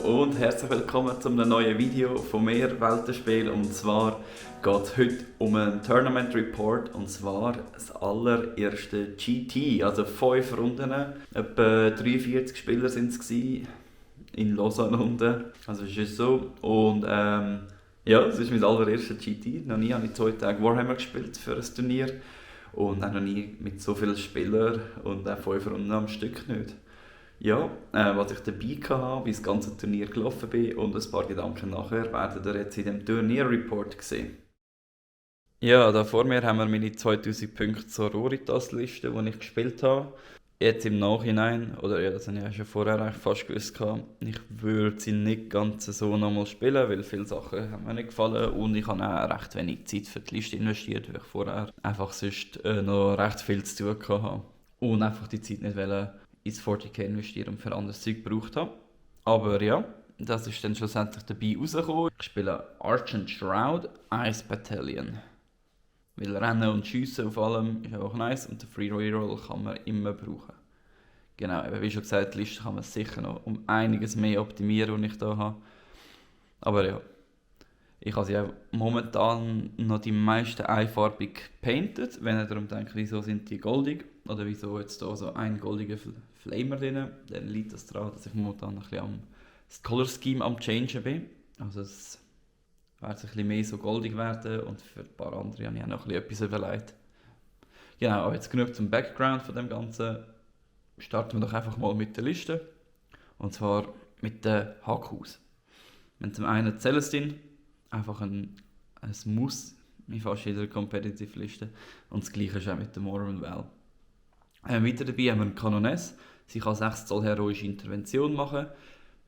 und herzlich willkommen zu einem neuen Video von mir, Weltenspiel. Und zwar geht es heute um einen Tournament Report, und zwar das allererste GT, also 5 Runden. Etwa 43 Spieler waren es in Lausanne unten, also ist es so. Und ja, es ist mein allererstes GT. Noch nie habe ich 2 Tage Warhammer gespielt für ein Turnier und auch noch nie mit so vielen Spielern und auch 5 Runden am Stück nicht. Ja, was ich dabei hatte, wie das ganze Turnier gelaufen bin und ein paar Gedanken nachher, werdet ihr jetzt in dem Turnier-Report sehen. Ja, da vor mir haben wir meine 2000 Punkte zur Roritas-Liste, die ich gespielt habe. Jetzt im Nachhinein, oder ja, das habe ich ja schon vorher eigentlich fast gewusst, ich würde sie nicht ganz so nochmal spielen, weil viele Sachen haben mir nicht gefallen und ich habe auch recht wenig Zeit für die Liste investiert, weil ich vorher einfach sonst noch recht viel zu tun hatte und einfach die Zeit nicht ins 40k investieren und für anderes Zeug gebraucht habe. Aber ja, das ist dann schlussendlich dabei rausgekommen. Ich spiele Argent Shroud, Ice Battalion. Weil Rennen und Schiessen auf allem ist auch nice und den Free Reroll kann man immer brauchen. Genau, wie schon gesagt, die Liste kann man sicher noch um einiges mehr optimieren, was ich hier habe. Aber ja, ich habe sie auch momentan noch die meisten einfarbig gepainted. Wenn ihr darum denkt, wieso sind die goldig oder wieso jetzt hier so ein goldiger Flamer drin, dann liegt das daran, dass ich momentan ein bisschen das Color Scheme am Changen bin. Also es wird ein bisschen mehr so goldig werden und für ein paar andere habe ich auch noch etwas überlegt. Genau, aber jetzt genug zum Background von dem Ganzen. Starten wir doch einfach mal mit der Liste. Und zwar mit den Hackhus. Wir haben zum einen Celestin, einfach ein Muss in fast jeder Competitive-Liste. Und das gleiche ist auch mit der Morrowind Val. Weiter dabei haben wir einen Kanoness. Sie kann 6 Zoll heroische Intervention machen.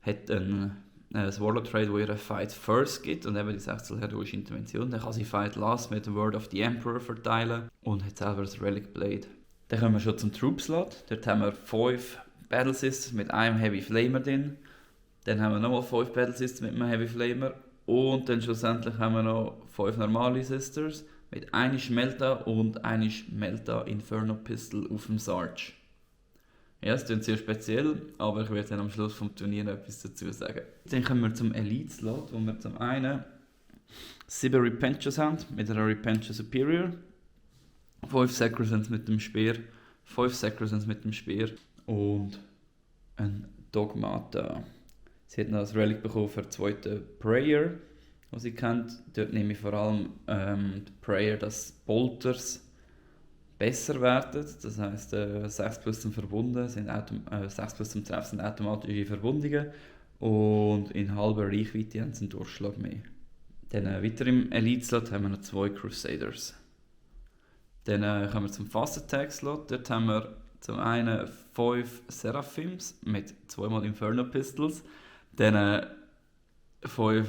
Hat ein Warlord Trade, wo ihr Fight First gibt und eben die 6 Zoll heroische Intervention. Dann kann sie Fight Last mit dem Word of the Emperor verteilen und hat selber das Relic Blade. Dann kommen wir schon zum Troop Slot. Dort haben wir 5 Battle Systems mit einem Heavy Flamer drin. Dann haben wir nochmal 5 Battle Systems mit einem Heavy Flamer. Und dann schlussendlich haben wir noch 5 normale Sisters mit einer Melta und einer Melta Inferno Pistol auf dem Sarge. Ja, das klingt sehr speziell, aber ich werde dann am Schluss des Turniers noch etwas dazu sagen. Dann kommen wir zum Elite-Slot, wo wir zum einen 7 Repentures haben mit einer Repenture Superior, 5 Sacrosanths mit dem Speer, 5 Sacrosanths mit dem Speer und ein Dogmata. Sie hat noch das Relic bekommen für den zweiten Prayer, was sie kennt. Dort nehme ich vor allem die Prayer, dass Bolters besser werden. Das heisst, 6 plus zum Verbunden sind 6 plus zum Treffen sind automatische Verwundungen und in halber Reichweite haben sie einen Durchschlag mehr. Dann weiter im Elite-Slot haben wir noch 2 Crusaders. Dann kommen wir zum Fast Attack-Slot. Dort haben wir zum einen 5 Seraphims mit 2 Inferno Pistols. Dann 5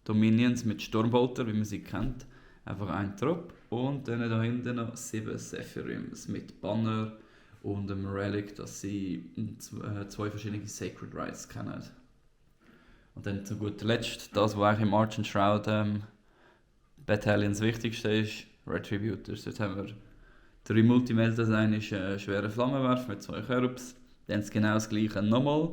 Dominions mit Stormbolter, wie man sie kennt. Einfach ein Trupp. Und dann da hinten noch 7 Sephiroms mit Banner und einem Relic, dass sie 2 verschiedene Sacred Rites kennen. Und dann zu guter Letzt, das, was eigentlich im Argent Shroud Battalion das Wichtigste ist, Retributors. Dort haben wir 3 Multimeltas, eine ist schwere Flammenwerfer mit 2 Cherubs, dann ist genau das gleiche nochmal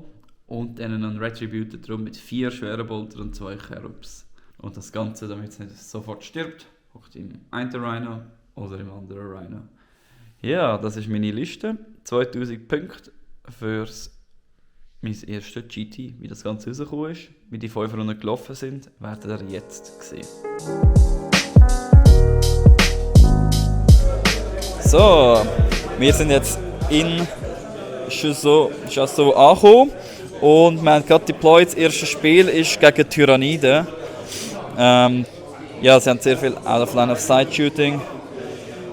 und dann noch ein Retributor drum mit 4 schweren Bolter und 2 Cherubs. Und das Ganze, damit es nicht sofort stirbt, hockt im einen Rhino oder im anderen Rhino. Ja, das ist meine Liste. 2000 Punkte für mein erstes GT. Wie das Ganze rausgekommen ist, wie die 5 Runden gelaufen sind, werdet ihr jetzt sehen. So, wir sind jetzt in Chasseau angekommen und wir haben gerade deployed. Das erste Spiel ist gegen Tyranniden. Ja, sie haben sehr viel Out-of-Line-of-Sight-Shooting.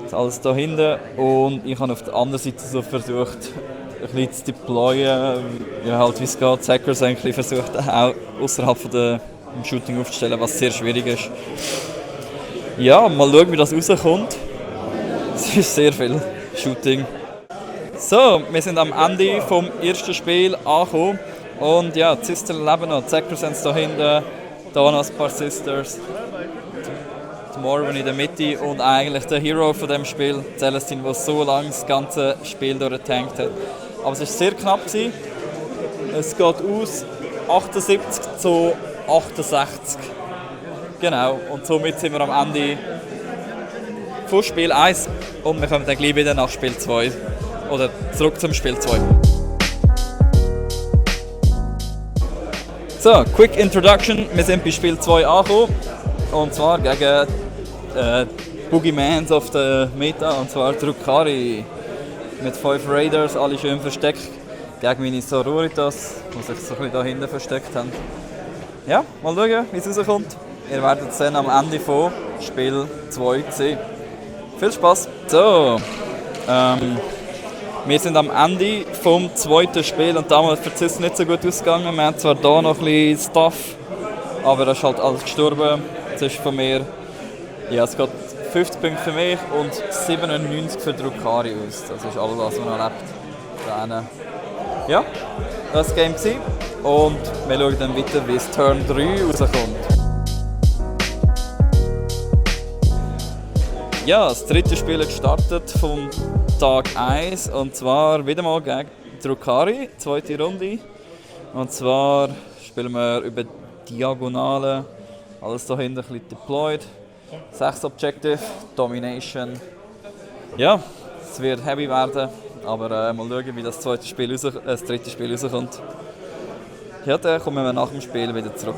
Das ist alles da hinten. Und ich habe auf der anderen Seite so versucht, ein bisschen zu deployen, ja, halt wie es geht. Hackers eigentlich versucht, auch außerhalb von dem Shooting aufzustellen, was sehr schwierig ist. Ja, mal schauen, wie das rauskommt. Es ist sehr viel Shooting. So, wir sind am Ende vom ersten Spiel angekommen. Und ja, die Sister leben noch. Die Sacrosanths da hinten, da noch ein paar Sisters. Die Morrowind in der Mitte und eigentlich der Hero von dem Spiel, Celestin, der so lange das ganze Spiel durchgetankt hat. Aber es war sehr knapp. Es geht aus 78-68. Genau, und somit sind wir am Ende von Spiel 1 und wir kommen dann gleich wieder nach Spiel 2 oder zurück zum Spiel 2. So, Quick Introduction, wir sind bei Spiel 2 angekommen und zwar gegen Boogeymans auf der Meta, und zwar Drukhari mit 5 Raiders, alle schön versteckt, gegen meine Sororitas, die sich so ein bisschen da hinten versteckt haben. Ja, mal schauen, wie es rauskommt. Ihr werdet es dann am Ende von Spiel 2 sehen. Viel Spaß! So, wir sind am Ende vom zweiten Spiel und damals ist es nicht so gut ausgegangen. Wir haben zwar hier noch ein bisschen Stuff, aber das ist halt alles gestorben. Das ist von mir, ja, es geht 50 Punkte für mich und 97 für Drukhari aus. Das ist alles, was man noch lebt. Ja, das war das Game und wir schauen dann weiter, wie es Turn 3 rauskommt. Ja, das dritte Spiel ist gestartet vom Tag 1 und zwar wieder mal gegen Drukhari, zweite Runde. Und zwar spielen wir über Diagonale, alles da hinten ein bisschen deployed. 6 Objective, Domination. Ja, es wird heavy werden, aber mal schauen, wie das dritte Spiel rauskommt. Ja, dann kommen wir nach dem Spiel wieder zurück.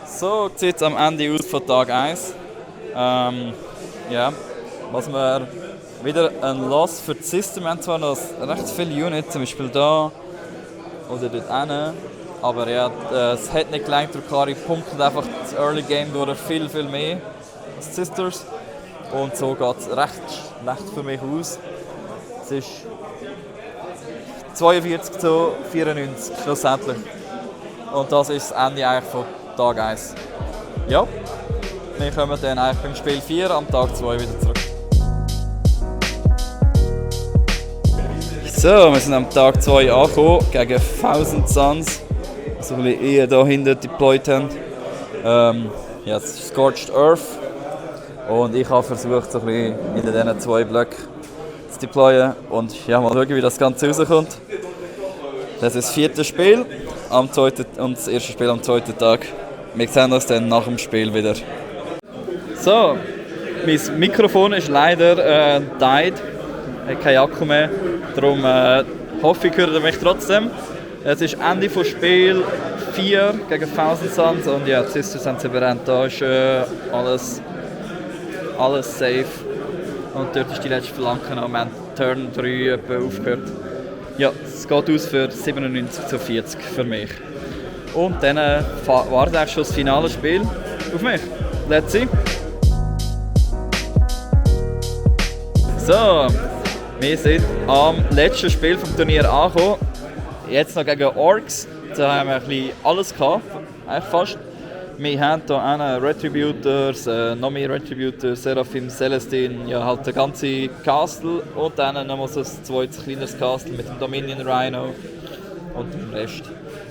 So sieht es am Ende aus von Tag 1. Ja, was wir wieder ein Loss für das System haben, zwar noch recht viele Units, zum Beispiel da oder dort hinten, aber ja, es hat nicht gelangt, Drukhari punktet einfach das Early Game durch viel mehr als Sisters und so geht es recht schlecht für mich aus. Es ist 42-94 schlussendlich und das ist das Ende eigentlich von Tag 1. Ja. Wir kommen dann eigentlich beim Spiel 4 am Tag 2 wieder zurück. So, wir sind am Tag 2 angekommen gegen 1000 Suns, so ein bisschen eher hier hinten deployed haben. Ja, es ist Scorched Earth und ich habe versucht, so ein bisschen in diesen 2 Blöcken zu deployen und ja, mal schauen, wie das Ganze rauskommt. Das ist das 4. Spiel am 2. und das erste Spiel am 2. Tag. Wir sehen uns dann nach dem Spiel wieder. So, mein Mikrofon ist leider died, hat keinen Akku mehr, darum hoffe ich, hört ihr mich trotzdem. Es ist Ende des Spiel 4 gegen 1000 Suns und ja, die Sisters haben sie überrannt, da ist alles safe und dort ist die letzte Flanke noch, wir haben Turn 3 aufgehört. Ja, es geht aus für 97-40 für mich. Und dann wartet eigentlich schon das finale Spiel auf mich. Let's see! So, wir sind am letzten Spiel vom Turnier angekommen. Jetzt noch gegen Orcs. Da haben wir ein bisschen alles gehabt, eigentlich fast. Wir haben hier einen Retributors, noch mehr Retributors, Seraphim, Celestine, ja halt der ganze Castle und dann noch so ein zweites kleineres Castle mit dem Dominion Rhino und dem Rest.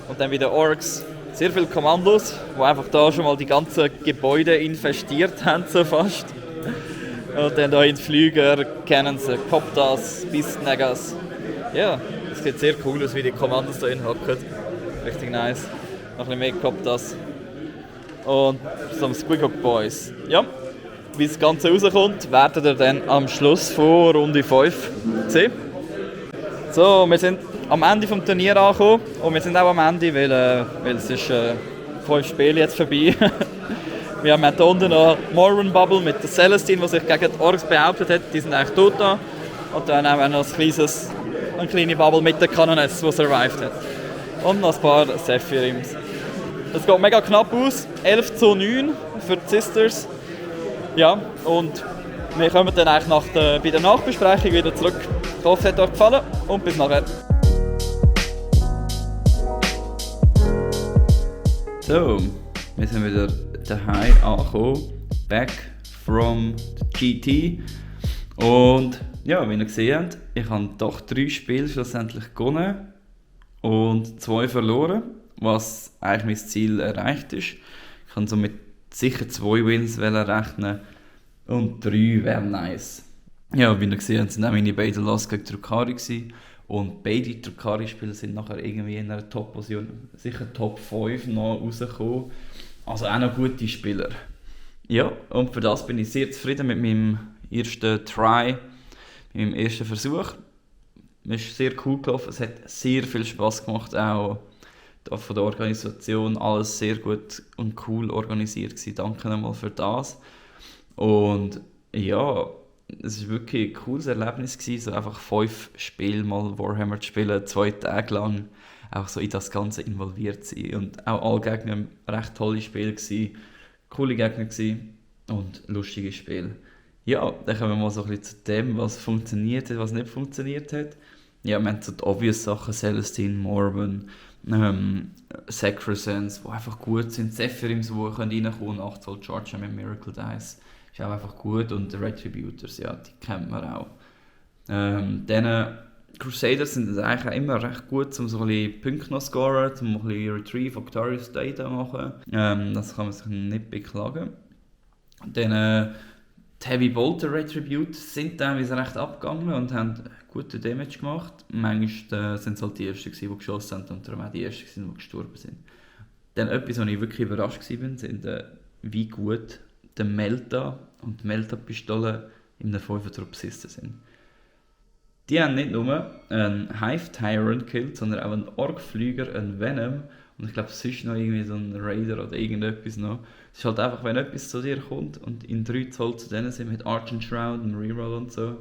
Und dann wieder Orcs. Sehr viele Kommandos, die einfach da schon mal die ganzen Gebäude infestiert haben, so fast. Und dann hier in den Flüger kennen sie Koptas, Beastnagas. Ja, es sieht sehr cool aus, wie die Kommandos da hocken. Richtig nice. Noch ein bisschen mehr Koptas. Und so Squighook Boys. Ja, wie das Ganze rauskommt, werdet ihr dann am Schluss von Runde 5 sehen. So, wir sind am Ende des Turniers angekommen und wir sind auch am Ende, weil es ist 5 Spiele jetzt vorbei. Wir haben hier unten noch Morven Bubble mit der Celestine, die sich gegen die Orks behauptet hat, die sind eigentlich tot da. Und dann haben wir noch eine kleine Bubble mit der Canoness, die survived hat. Und noch ein paar Sephiroths. Es geht mega knapp aus, 11:9 für die Sisters. Ja, und wir kommen dann eigentlich bei der Nachbesprechung wieder zurück. Ich hoffe, es hat euch gefallen und bis nachher. So, wir sind wieder daheim angekommen, back from the GT. Und ja, wie ihr gesehen habt, ich habe doch 3 Spiele schlussendlich gewonnen und 2 verloren, was eigentlich mein Ziel erreicht ist. Ich kann somit sicher 2 Wins rechnen und 3 wären nice. Ja, wie ihr gesehen habt, sind auch meine beiden Loss gegen Drukhari gewesen. Und beide Drukhari-Spiele sind nachher irgendwie in einer Top-Position, sicher Top 5 noch rausgekommen. Also auch noch gute Spieler. Ja, und für das bin ich sehr zufrieden mit meinem ersten Try, mit meinem ersten Versuch. Es ist sehr cool gelaufen, es hat sehr viel Spass gemacht, auch von der Organisation, alles sehr gut und cool organisiert gewesen. Danke nochmal für das. Und ja, es war wirklich ein cooles Erlebnis gewesen, so einfach 5 Spiele mal Warhammer zu spielen, 2 Tage lang, auch so in das Ganze involviert sein. Und auch alle Gegner recht tolle Spiele gewesen, coole Gegner gewesen und lustige Spiele. Ja, dann kommen wir mal so ein bisschen zu dem, was funktioniert hat, was nicht funktioniert hat. Ja, wir haben so die obvious Sachen, Celestine, Morven, Sacrosands, die einfach gut sind, Zephyrims, die reinkommen, 8 Zoll Charge mit Miracle Dice, ist auch einfach gut, und Retributors, ja, die kennt man auch. Dann Crusaders sind eigentlich auch immer recht gut, um so ein bisschen Punkte noch zu scoren, um ein bisschen Retrieve Octarius Data zu machen. Das kann man sich nicht beklagen. Dann die Heavy Bolter Retributors sind teilweise recht abgegangen und haben gute Damage gemacht. Manchmal sind es halt die Ersten, die geschossen haben, und darum auch die Ersten, die gestorben sind. Dann etwas, wo ich wirklich überrascht war, sind wie gut der Melta und die Melta-Pistole in einem 5er-Trupp sind. Die haben nicht nur einen Hive Tyrant gekillt, sondern auch einen Ork-Flüger, einen Venom und ich glaube sonst noch irgendwie so einen Raider oder irgendetwas noch. Es ist halt einfach, wenn etwas zu dir kommt und in 3 Zoll zu denen sind mit Argent Shroud und Reroll und so,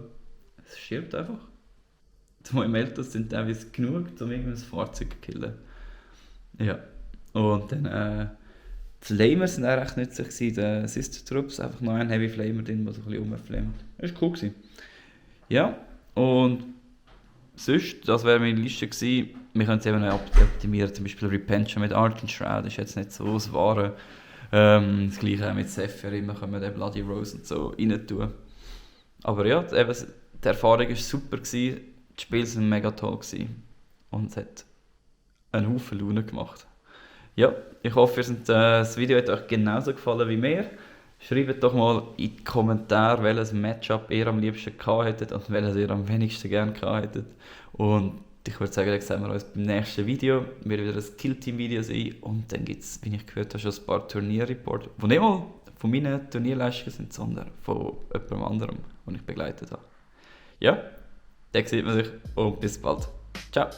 es stirbt einfach. 2 Meltas sind teilweise genug, um irgendein Fahrzeug zu killen. Ja, und dann die Flamer sind auch recht nützlich gewesen, die Sister Troops, einfach noch ein Heavy Flamer drin, der so ein bisschen rumflammt. Das war cool gewesen. Ja, und sonst, das wäre meine Liste gewesen. Wir können es eben auch optimieren, zum Beispiel Repention mit Argent Shroud, ist jetzt nicht so das Wahre. Das gleiche auch mit Zephyr, wir können den Bloody Rose und so rein tun. Aber ja, eben, die Erfahrung war super gewesen, die Spiele waren mega toll gewesen. Und es hat einen Haufen Laune gemacht. Ja, ich hoffe, das Video hat euch genauso gefallen wie mir. Schreibt doch mal in die Kommentare, welches Matchup ihr am liebsten gehabt hättet und welches ihr am wenigsten gerne gehabt hättet. Und ich würde sagen, dann sehen wir uns beim nächsten Video. Wird wieder ein Kill-Team-Video sein. Und dann gibt es, wie ich gehört habe, schon ein paar Turnierreporte, die nicht mal von meinen Turnierleistungen sind, sondern von jemandem anderem, den ich begleitet habe. Ja, dann sieht man sich und bis bald. Ciao!